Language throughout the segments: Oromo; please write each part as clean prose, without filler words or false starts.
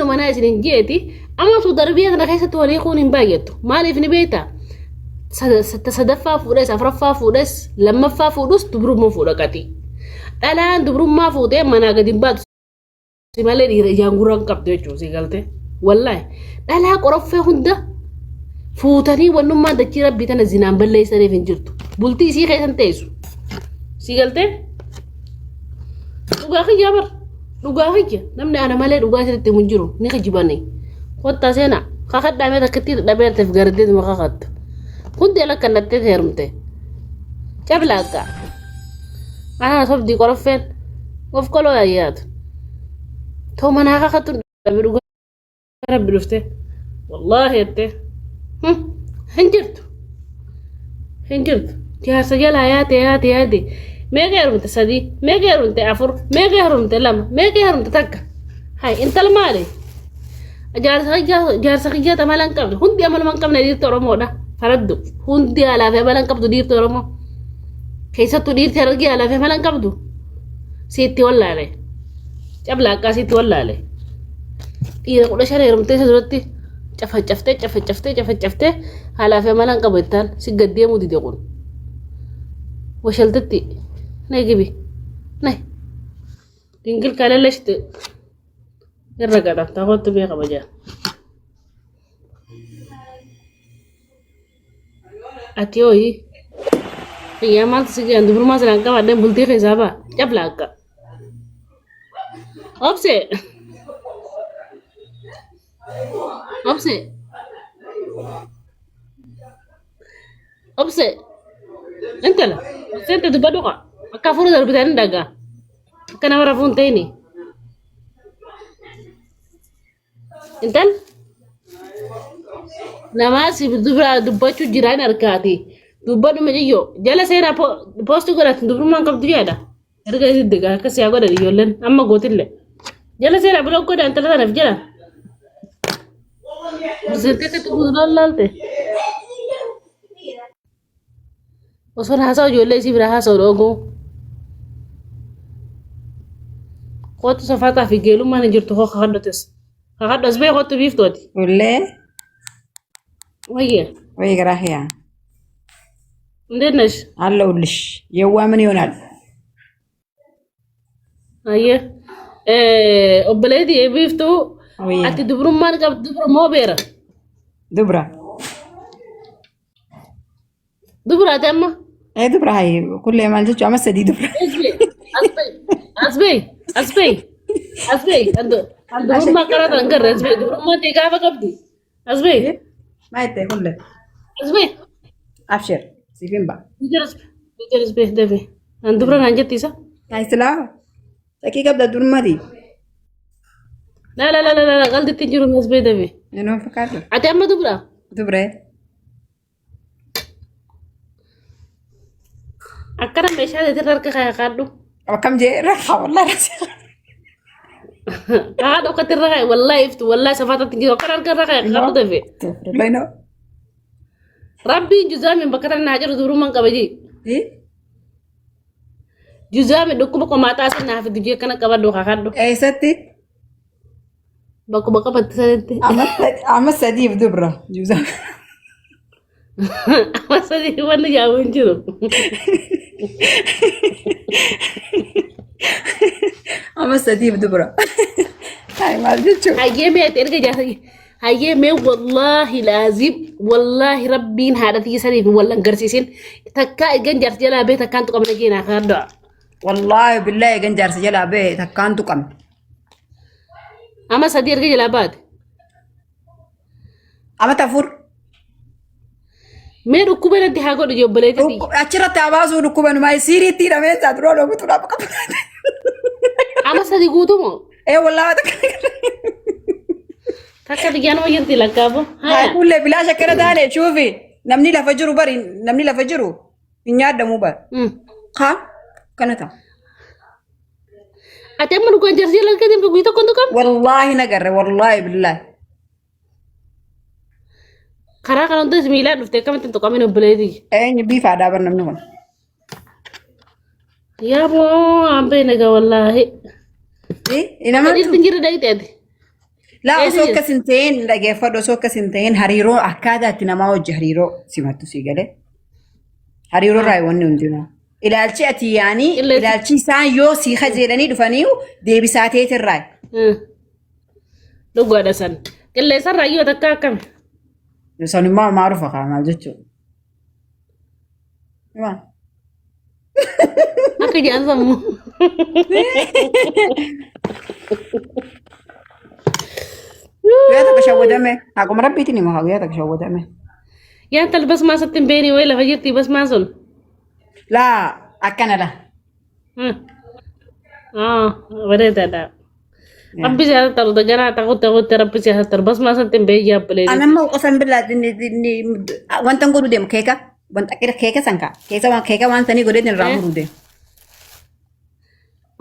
seenu manaa isin hin jeeti. Amma Suudi Arabiyaa kana keessatti walii kuun hin baay'attu. Maaliif ni beektaa? Sadaffaa fuudhes, afuraffaa fuudhes, lammaffaa fuudhus dubrummaa fuudha qaxi. Dhalaan dubrummaa fuutee manaa gadi hin baatu. Si malee dhiira ijaan gurra hin qabdu jechuudha si galte. Wallaahi dhalaa qoroffee hunda fuutanii wannummaan dachii rabbii tana zinaan balleessaniif hin jirtu. Bultii isii keessan teessu. Si galtee? Dhugaa kiyyaa bar. Dhugaa kiyya. Namni ana malee dhugaa isinitti himu hin jiru. Ni kijibanii. Kottaa seenaa. Kakadhaa mee takkittii dadhabeerteef gardeetuma kakattu. Hundi ala kan nattee heerumte. Cablaaqqa. Anaa sobdii qoroffeen. Of koloo yaayyaatu. Too manaa kakattu dhabe dhugaa rabbi dhufte. Wallaahi jettee. Hin jirtu. Hin jirtu. Jaarsa jalaa yaate yaate yaate. Meeqa heerumte sadii? Meeqa heerumte afur? Meeqa heerumte lama? Meeqa heerumte takka? Hay intal maali? Jaarsa kiyyaa amala hin qabne. Hundi amaluma hin qabne dhiirti Oromoodha. Faraddu. Hundi alaa fi amala hin qabdu dhiirti Oromoo. Keessattuu dhiirti Harargee alaa fi amala hin qabdu. Siitti wallaale. Cablaaqqaa siitti wallaale. Dhiira 15 heerumtee isa duratti cafacaftee cafacaftee cafacaftee haalaa fi amala hin qabu jettaan si gad deemuu dide kun. Washaltitti. Nay gibi. Nay. Dingil kalallashti. Irra gadhamtaa kottu beeka bajaa. Ati hooyi. Yaa maaltu si gahan dubrummaa sanaan qabaadheen bultii keessaa ba'a. Cabla akka. Obse. Obse. Obse. Intala. Obse dubbadhu qa. Akka hafuura darbitan hin dhagaa. Akka nama rafuun ta'ini. Intal. Namaa si dubra dubbachuu jiraan harkaati. Dubbadhu mijiyyoo. Jala seenaa poosti godhatu dubrummaan qabdu yaada. Erga isin digaa akkas yaa godhan ijoolleen amma gootillee. Jala seenaa biloo godha intala tanaaf jala. Seentee akkatti guutuu laalte. Osoo haasa'u ijoollee isii bira haasa'u dhooguu. Kootu safaataa fi geelummaan hin jirtu koo kakadhates. Kakadhas bee kootu biiftooti. Ullee Wayye. ወይ ግራህያ እንዴት ነሽ? አለሁልሽ። የዋ ምን ይሆናል? Ayyee. Obboleetti biiftuu ወይ ati dubrummaan qabdu dubra moo beera? ዱብራ Dubra ati amma? ዱብራ ሀይ ኩሌ ማል ጀቹ አመት ሰዲ ዱብራ Asbee asbee asbee asbee an dubrummaa karaa tan garre asbee dubrummaa ta'e gaafa qabdi asbee ማይተ ኩሌ asbee አብሽር ሲፊምባ nijar asbee dafe an dubra naan jetti isa. ናይ ስላ ጠቂ ቀብደ ዱርመቲ La la la la la qalditti hin jiru asbee dafe. እኖ ፈቃዱ Ati amma dubra? ዱብረ Akkana meeshaa teetirra harka kaadhu. akkam jee raxa wallahi rasi Kaadhu akkatti irra kaaye wallahi iftu wallahi safaatatti hin jiru akkana harka irra kaaye kaadhu dafe. ላይኖ Rabbiin juzaamiin bakka tana naa jiru dubrummaan qaba jee. Juzaamiin dhukkuba qomaaxaa sana naa fidu jee akkana qabadhu kaadhu. eessatti Bakkuma qabatti sanitti. amma sadiif dubra juusa Amma sadii wanni jaamu hin jiru. amma sadiif dubra ay maal jechuu Hayyee mee ati erga jaarsa hayyee mee wallaahi laazim wallaahi rabbiin haadha tiyya saniif wal agarsiisin takkaa egan jaarsa jalaa bee takkaan tuqamne jeenaa kaadhaa. Wallaahi billaahi egan jaarsa jalaa bahe takkaan tuqame. Amma sadii erga jalaa baate. Amata afur. Mee dhukkuba irratti haa godhu obboleettii tiyya. Achirratti haa baasuu dhukkuba numaa siiriitti hidhamee isaa duroo dhoobutuudhaaf qaba. Amma sadii guutumoo? Ee wallaahi takka. Takka xiyyaan wayyatti lakkaa'amu. Haa kullee bilaasha akkana taane shuufi namni lafa jiru bari namni lafa jiru hin nyaadamu bari. Haa kana ta'a. Ati amma dhugaan jarsii jala deemtu guyyaa tokko hin tuqamne. Wallaahi nagarre wallaahi billaahi. Karaa kana hundas miilaan dhufte akkamitti hin tuqamin obboleettii. Eenyu biifaadhaa bar namni kun. Yaa moo an beekna egaa wallaahi. Hin amantu. Dhiirti hin jirre dhaqxe ati. Laa Eessa osoo jira? akkas hin ta'in dhageeffadhu osoo akkas hin ta'in hariiroo akkaataa itti namaa hojii hariiroo simattu sii galee. Hariiroo irraa wanni hundinuu. Ilaalchi ati yaanii Qilleensi. ilaalchi isaan yoo sii kajeelanii dhufanii deebisaa teetirraa. Dhugaadha san. Qilleensarraa yoo takka akkami? Sanummaa maa dhufa kaa maal jechuudha. Maa. Akka jaan sammuu. Guyyaa tokko shawwadame. Haquma rabbiitiin hima guyyaa tokko shawwadame. Yaa intal basmaa satti hin beeni wayi lafa jirti basmaan sun. Laa akkana laa. Ah, bareedaadha. Rabbi si haa taru daganaa ta'utti ta'utti rabbi si haa taru basmaa satti hin beeni yaabbalee. Anamma qosan billaa wanta godhu deemu keeka wanta keeka san kaa keessa waan keeka waan sanii godhee irraa muruu deemu.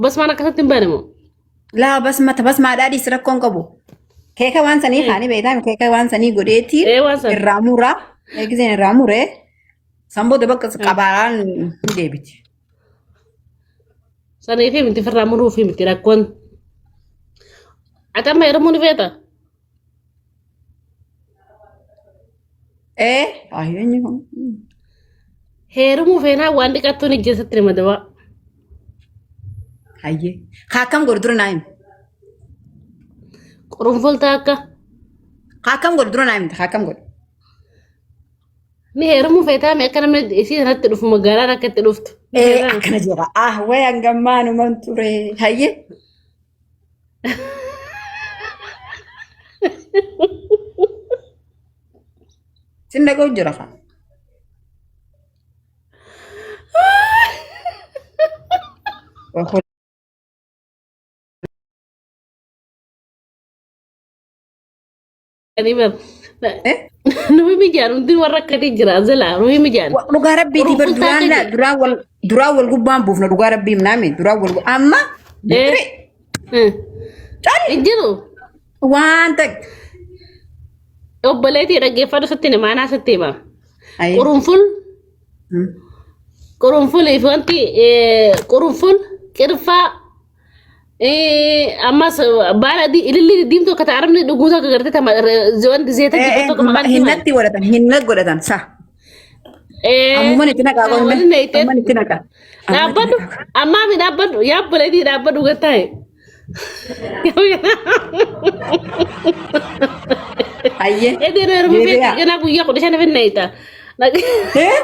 Basmaan akkasatti hin baane moo? Laa basma basmaa dhaadhiis rakkoon qabu. Keeka waan sanii kaanii beektaa keeka waan sanii godheetiin Ee waan san. irraa muraa eegiseen irraa muree san booda bakka qabaaraan ni deebiti. Sanii fi miti firraa muruu fi miti rakkoon. Ati amma heerumuu ni feeta? Ee eenyu kun? Heerumuu feenaa waan dhiqattuun ijjeessatti nama dabaa. Hayyee. Haa akkam godhu dura naa himi. Qurunfultaa akka Haa akkam godhu dura naa himte haa akkam godhu. ni heerumuu feetaa mi akka namni isii sanatti dhufu magaalaan akka itti dhuftu. Ni Ee feetaa mi? akkana jedha. Ah wayi hangammaa numan ture. Hayyee. Sin dhaga'u jira kaa. Ani bar nuyi mijaan hundi warra akkati jira zala nuyi mijaan. Dhugaa rabbiitii bar Qurunfultaa duraan akka laa duraan wal duraan wal gubbaan buufna dhugaa rabbii himnaami duraan wal amma Eh. Hin jiru. waan takka. Obboleetii dhaggeeffadhu sitti hima anaa sitti hima. Qurunful qurunfulii fi wanti qurunful qirfaa ammas baala adii ilillii diimtuu akka ta'e arabni dhuguu tokko gartee tama wanti zeeta jibbatu tokko maqaan himaa. Hinnatti godhatan hinna godhatan sa. Ammuman itti naqaa qoome. Waliin eeyitee Ammuman itti naqaa. dhaabbadhu ammaa mi dhaabbadhu yaa obboleetii dhaabbadhu gattaa'e. Hayyee. Edeen heerumuu feeti Deebi'aa. ganaa guyyaa 15 finna eeyita. Eh?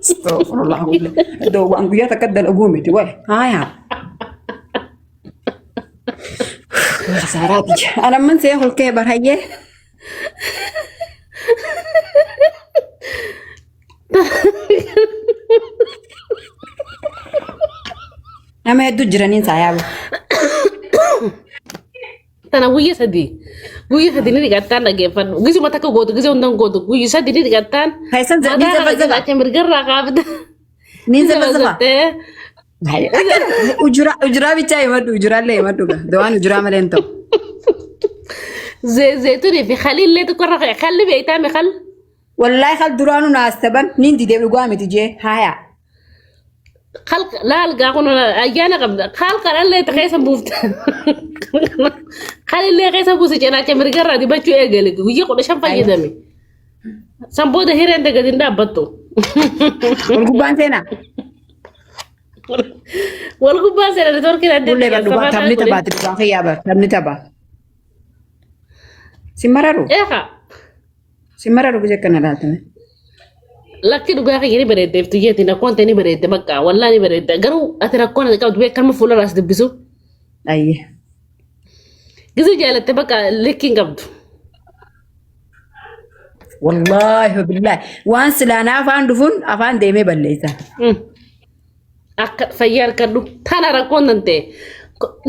Astaghfirullah. Iddoo waan guyyaa takka dalaguu miti wayi. Haaya. Saaraati. Anamman see hulkee bar hayyee. Nama hedduu jiraniin saayaaba. Tana guyya sadii. Guyya sadii ni dhiqattaan dhaggeeffadhu. Gisuma takka gootu gisa hundan gootu guyya sadii ni dhiqattaan. Keessan ni Mataa kana zafazafa. cinaacha mirgarraa kaafte. Ni zafazafa. Zafazaftee. Ujuraa ujuraa bichaa himadhu ujuraallee himadhu gaa. Dawaan ujuraa malee hin ta'u. Zeetunii fi khaliillee tokko irra ka'e. Khalli beektaa mi khal? Wallaahi kal duraanuu naastaban niin didee dhugaa miti jee haaya. Khal laal gaa kun ayyaana qabda. Khal kanallee itti keessa buufte. Khalillee keessa buuse cinaacha mirgarraa dibachuu eegale. Guyyaa 15 fayyadame. San booda hireen gadi hin dhaabbattu. Wal gubbaan seenaa. Wal gubbaan seena neetworkiin adda Bullee bar dhugaa taphni taphaati dhugaa kiyyaa bar taphni tapha. Si mararu Eeqa si mararu gise akkana laatame. Lakki dhugaa kiyya ni bareedde iftu jeeti rakkoon ta'e ni bareedde bakka wallaa ni bareedde garuu ati rakkoon ati qabdu beekanuma fuularraa si dubbisu. Ayyee. Gise jaalatte bakka likki hin qabdu. Wallaahi billaahi waan silaanaa afaan dhufuun afaan deemee balleessa. Akka fayyaa harkadhu tana rakkoon tan ta'e.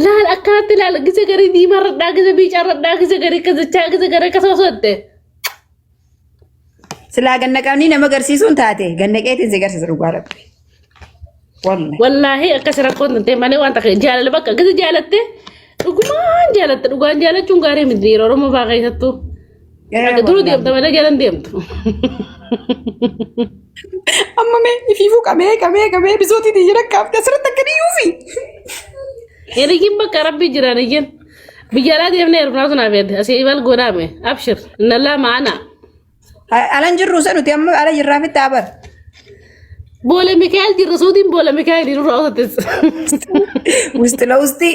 Laal akkanatti laal gise garii diimaa radhaa gise biicaa radhaa gise garii akkas jechaa gise garii akkas osoo jette. Silaa gannaqanii nama agarsiisuun taate gannaqeetiin si agarsiisa dhugaa rabbi. Wallahi. Wallaahi akkas rakkoon tan ta'e malee waan takka jaalala bakka gise jaalatte dhugumaan jaalatte dhugaan jaalachuun gaarii miti yeroo Oromoo fa'aa keessattuu. Akka duru deemta malee jalan deemtu. Amma mee ifiifuu qabee qabee qabee bisootii xiyya rakkaafte asirratti akka dhiyyuufi. Hiriyyiin bakka rabbii jiraan iyyin. Biyya alaa deemnee heerumnaa sun hafeete. Asii ibal godhaame. Abshir. Innallaa ma'ana. Alan jirru isa nuti amma ala jirraa fitti abar. Boole Mikaa'el jirra suutiin boole Mikaa'el nurraa otates. Wusti la wusti.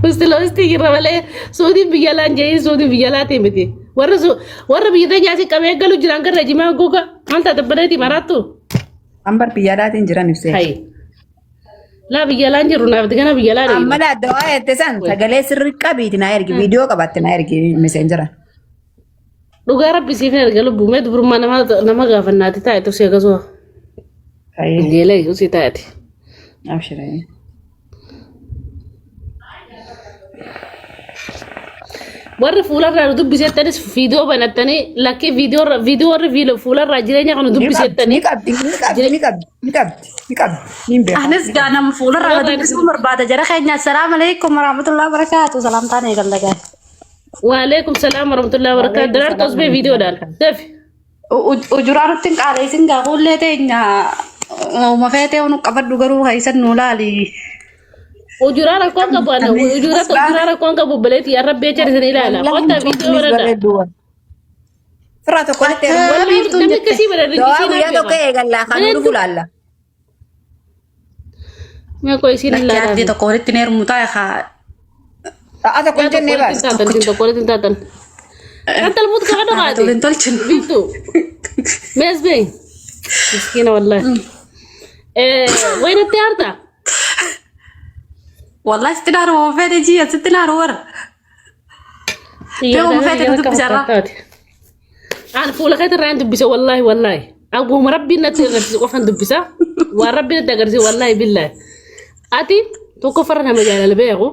Wusti la wusti jirra malee suutiin biyya alaa hin jedhin suutiin biyya alaatii miti. Warra warra biyya teenyaa si qabee galu jiran garra jimaa goga maal taate bareetii maraattu. Ambar biyya alaatiin jiran ibsee. Hayi. Laa biyya alaa hin jirru naaf gana biyya alaa Amma deema. laa dawaa jette san sagalee sirri qabiiti naa ergi viidiyoo qabatte naa ergi meseenjera. Dhugaa rabbi siif hin erga lubbuu mee dubrummaa nama nama gaafannaati taa'e tursi akkasuma. Geelee usii taa'eeti. Abshiree. Warri fuularraa nu dubbisettanis viidiyoo banattanii lakkii viidiyoo viidiyoo warri viidiyoo fuularraa jireenya kana Ni qabdi dubbisettanii ni qabdi ni qabdi ni qabdi ni qabdi ni qabdi ni beeka. Anis gaa nama fuularraa na dubbisuu barbaada. Jara keenya assalaamu alaikum warahmatullahi wabarakatuh. Salaamtaan eegalla gaa. Waalaikum salaam warahmatullahi wabarakatuh. Daraartu osbee viidiyoodhaan. Dafi. Ujuraa nutti hin qaalessin gaa fuullee teenya uuma feetee nu qabadhu garuu keessan nu laali. Ujuraa rakkoon qabu ana ujuraa ujuraa rakkoon qabu obboleetti yaa rabbi jecha isin ilaala. Kottaa viidiyoo baradha. Firraa tokko natti ergu. Wallahi Biiftuun namni jette. akkasii bara Dawaa rinqisii guyyaa naa tokko beeka. eegallaa kan nu dhufu laalla. Mee koo isiin Lakki ilaalaa. addee tokko walitti hin heerumnu taa'e haa. Sa'a tokko hin Yaa tokko jennee walitti baas. hin taatan tokko walitti hin taatan. Kan talmuut qaba Haadha dhaqaati. waliin tolchinu. Biiftuu. Mees bee. Miskiina wallahi. Waynatti aarta. Wallahi sitti naaru waan fedhe jiya sitti naaru warra. Yoo fedhe nu dubbisarra. An fuula keetti irraa hin dubbise wallahi wallahi. Aguma rabbiin natti agarsiise qofan dubbisa. Waan rabbiin natti agarsiise wallahi billahi. Ati tokko farra nama jaalala beeku.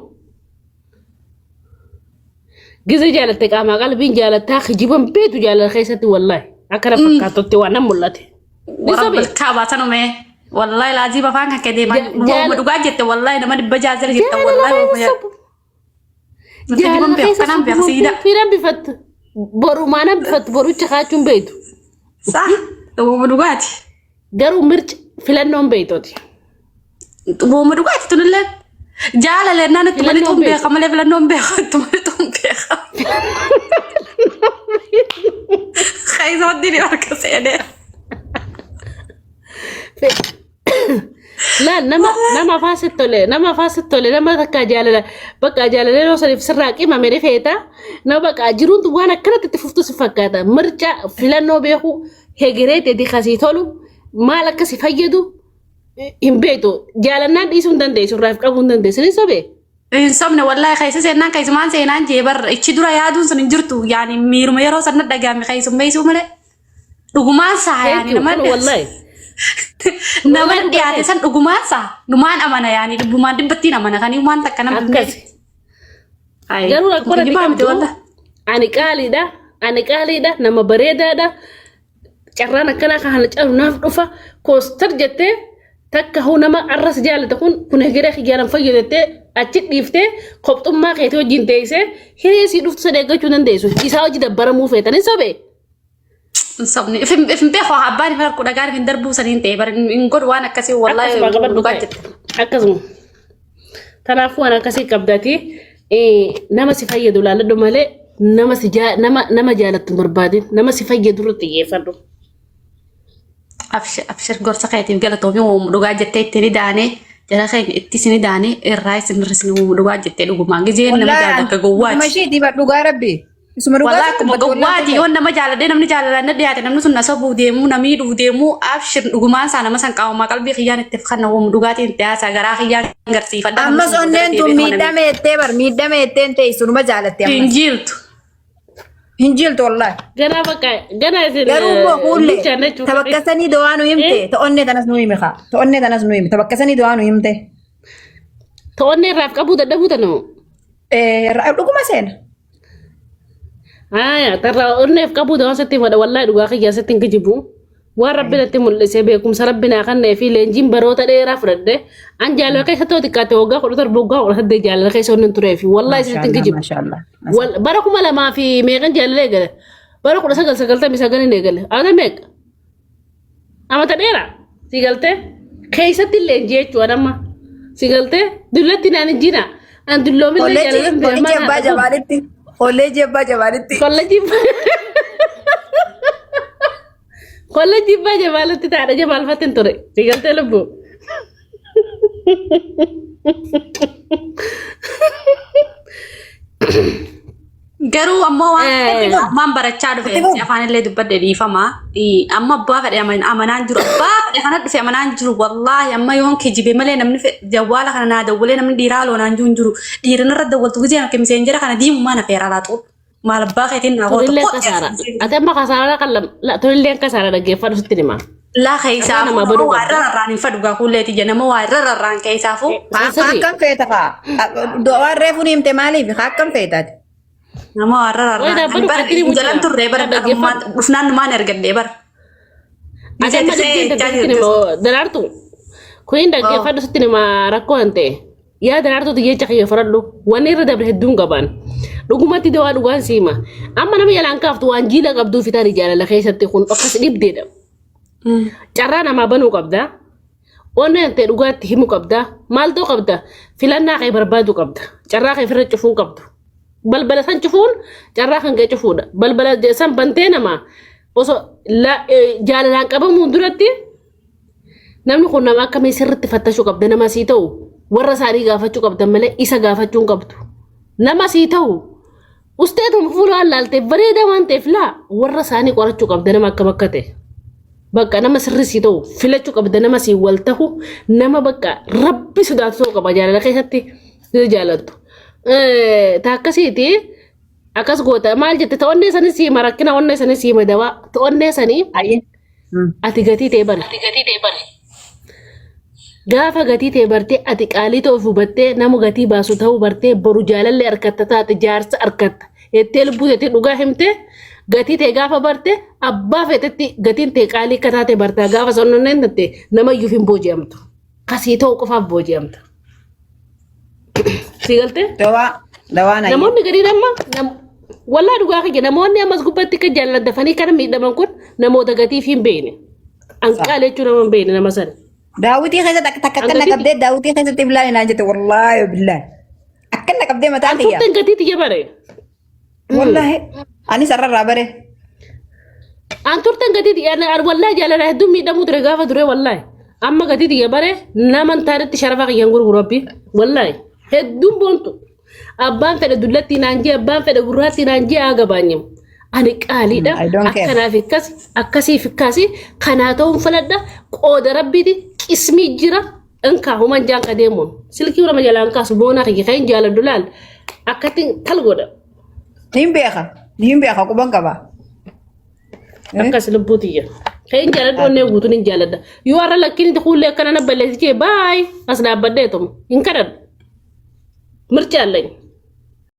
Gize jaalatte qaamaa qalbiin jaalattaa kijiban beetu jaalala keessatti wallahi. Akkana fakkaatutti waan nan mul'ate. Ni Warra sobe. bilkaa baasanumee. Wallahi laaziba afaan kan kee deemaa. Jaala- Waanuma dhugaa jette wallahi nama dhibba jaazira jette Jaalala wallahi keessa waanuma sobu. Kijiban Jaalala beeku keessa kanaan beeku siida. Firan bifattu. Borumaana bifattu borucha kaachuun beektu. Saa waanuma dhugaati. Garuu mirci filannoon beektooti. Waanuma dhugaati tunillee. Jaalala naan itti malee Filannoon tuun beeku. beeka malee filannoon beeka itti malee tuun beeka. Keessatti ni harka seenee. Laal nama nama afaan sitti tole nama afaan sitti tole nama takka jaalala bakka jaalala yeroo saniif sirraa qimame ni feeta nama bakka jiruun tun waan akkanatti itti fuftu si fakkaata mirca filannoo beeku hegeree teeti kasii tolu maal akka si fayyadu hin beektu jaalannaan dhiisuu hin dandeessu irraa qabuu hin dandeessu ni sobee. Hin sobne wallahi keessa seenaan keessumaan seenaan jee barra ichi dura yaaduun sun hin jirtu yaani miiruma yeroo san dhagahame keessummeessuu malee dhugumaan saa Thank yaani you nama kun wallahi. nama Wallahi dhiyaate san dhugumaan saa dhumaan amana yaani dhubbumaan dhibbattiin amana kan waan takka nama Akkasi. Garuu rakkoo irratti Kijibaa miti qabdu wallahi. ani qaaliidha ani qaaliidha nama bareedaadha carraan akkanaa kan kana caalu naaf dhufa koostar jettee takka hoo nama arras jaalata kun kun hegeree kiyyaanan fayyadattee achi dhiiftee kophxummaa keetii wajjin teessee hiree sii dhuftu sana eeggachuu dandeessu isaa hojii dabbaramuu feetan hin sobee. Hin sobne if hin beeku abbaan hin harku dhagaan hin darbuu saniin ta'e bara hin godhu waan akkasii wallahi Akkasuma qabadhu dhugaa ta'e. jette. Akkasuma. Kanaafuu waan akkasii qabdati nama si fayyadu laalladhu malee nama si nama nama jaalattu hin barbaadin nama si fayyadu irratti xiyyeeffadhu. Abshir abshir gorsa keetiif galatoomii uumu dhugaa jettee itti ni daanee jara keenya itti isin daanee irraa isin irra uumu dhugaa jettee dhugumaan gizeen nama jaalata akka Isuma gowwaati. isheetii bar dhugaa rabbi. Isuma dhugaa Walaa akkuma dubbatti wallahi gowwaati yoo nama jaaladhee namni jaalalaan na dhiyaate namni sun na sobuu deemuu na miidhuu deemuu abshir dhugumaan isaa nama san qaamumaa qalbii kiyyaan itti kanna uumu dhugaatiin itti haasaa garaa kiyyaan garsiifadha namni Ammas sun booda onneen tun deebi'ee mana miidhame jettee bar miidhame jetteen ta'e sunuma jaalatte hin ammas. jiiltu. Hin jiltu wallahi. Ganaa bakka ganaa isin Garuu immoo kuullee bulchaan jechuudha. tabakkasanii dawaa nu himte ta'onnee tanas nu himi kaa ta'onnee tanas nu himi tabakkasanii dawaa nu himte. To'annee irraaf qabuu dadhabuu tanoo. Dhuguma seena. Aya, tarraa onneef qabuu dawaa sitti fadha wallahi dhugaa kiyyaa sitti hin kijibu. Waan rabbi natti mul'ise beekumsa rabbi naa kennee fi leenjiin baroota dheeraa fudhadhe. An jaalala keessa ta'u xiqqaate waggaa 17 waggaa 18 jaalala keessa onneen turee fi wallahi sitti hin kijibu. Maashaallah. Bara 2000 fi meeqan jaalala eegale? Bara 1999 eegale. Ata meeqa? Amata dheeraa. Si galtee? Keessatti leenjii jechuudha amma. Si galtee? Dullatti naan hin jina. An dulloomillee jaalalan Kolleejjii beemaa abbaa jabaanitti. Kolleejjii abbaa jabaanitti. Kolleejjii abbaa jabaalitti taadha jabaalfatin ture. Si galtee lubbuu. Garuu ammoo waan ammaan barachaa dhufe Itti fufi. afaan illee dubbadhe dhiifama. Amma abbaa fedhe amanaan jiru. Abbaa fedhe kana dhufe amanaan jiru. Wallaahi amma yoon kijibe malee namni jawwaala kana naa dawwalee namni dhiiraa loonaan jiru hin jiru. Dhiirri narra dawwaltu gisee akka miseenjera kana diimumaa na feera laatu. Maal abbaa keetiin naa gootu. Tunillee kasaara. Ati amma kasaaraa kan tunillee kasaara dhaggeeffadhu sitti hima. Laa keessaafuu Nama nama baduu waa qabda. irra rarraan hin fadhu gaa kuulleeti ija nama waa irra rarraan keessaafuu. Sirrii. Akkam feeta kaa? Waan reefu ni himte maaliif? Akkam feetaati? Nama waa irra Wayi rarraan. dhaabbadhu Bara fakkii jalan turree bara dhaggeeffadhu. dhufnaan numaan ergadhee bara. Ati amma dubbiin dhaggeeffatti hima daraartu. Kun dhaggeeffadhu sitti hima rakkoo hin ta'e. Yaa daraartuuti jecha kiyya fudhadhu. Wanni irra dabre hedduun qaban. Dhugumatti dawaa dhugaan siima. Amma nama jalaan kaaftu waan jiila qabduu fitaan jaalala keessatti kun akkas dhibdeedha. Carraa namaa banuu qabda. Onneen ta'e dhugaatti himuu qabda. Maal ta'uu qabda? Filannaa kee barbaaduu qabda. Carraa kee ofirra cufuun qabdu. Balbala san cufuun carraa kan kee cufuudha. Balbala san bantee namaa osoo jaalalaan qabamuun duratti namni kun nama akkamii sirriitti fattashuu qabda nama sii ta'u warra isaanii gaafachuu qabda malee isa gaafachuu hin qabdu. Nama sii ta'u usteetuma fuulaan laaltee bareedaa waan ta'eef laa warra isaanii qorachuu qabda nama akkam akka ta'e. Bakka nama sirrii sii ta'u filachuu qabda nama sii wal ta'u nama bakka rabbi sodaatu ta'uu qaba jaalala keessatti si jaalattu. Ta akkasiiti akkas goota maal jette ta onnee sanii siima rakkina onnee sanii siima dawaa ta onnee sanii Ayyee. ati gatii ta'e bari. Gaafa gatii ta'e bartee ati qaalii ta'uu hubattee nama gatii baasu ta'uu bartee boru jaalallee harkatta taate jaarsa harkatta jettee lubbuu teetii dhugaa himte gatii ta'e gaafa barte abbaa feetetti gatiin ta'e qaalii akka taate bartaa gaafa sonnonneen tatte nama iyyuuf hin booji'amtu. Kasii ta'uu qofaaf booji'amta. Si galtee? Dawaa dawaan ayyee. Namoonni gariin amma wallaa dhugaa kiyya namoonni ammas gubbatti akka jaalallan dafanii kana miidhaman kun namoota gatiif hin beekne. Anqaale jechuun nama hin beekne nama sana. Daawwitii keessatti akka takka akkana Hangatii- qabdee daawwitii keessatti iblaan naan jette wallaahi billaahi. Akkana qabdee mataa kiyya. Turteen gatii tiyya bare. Wallaahi anis har'arraa bare. An turteen gatii tiyya an wallaahi jaalala hedduu miidhamuu ture gaafa ture wallaahi. Amma gatii tiyya bare nama hin taanetti sharafa kiyyaan gurguru rabbi wallaahi hedduun boontu. Abbaan fedhe dullattii naan jee abbaan fedhe gurraattii naan jee haa gabaanyam. Ani qaaliidha. I don't care. Akkanaaf akkas akkasiif akkasi kanaa ta'uun filadha qooda rabbiiti qismii jira inkaa human jaan ka deemuun silkii nama jalaan kaasu boonaa kiyya kan hin jaaladhu laal akkatti tal godha. Niin beeka. Niin beeka quban qaba. Akkas lubbuu tiyya. Kan hin jaaladhu onnee guutuun hin jaaladha. Yoo har'a lakkiin itti kuullee akkana na balleessi jee baay as dhaabbadheetuma hin kadhadhu. Mirca alleኝ.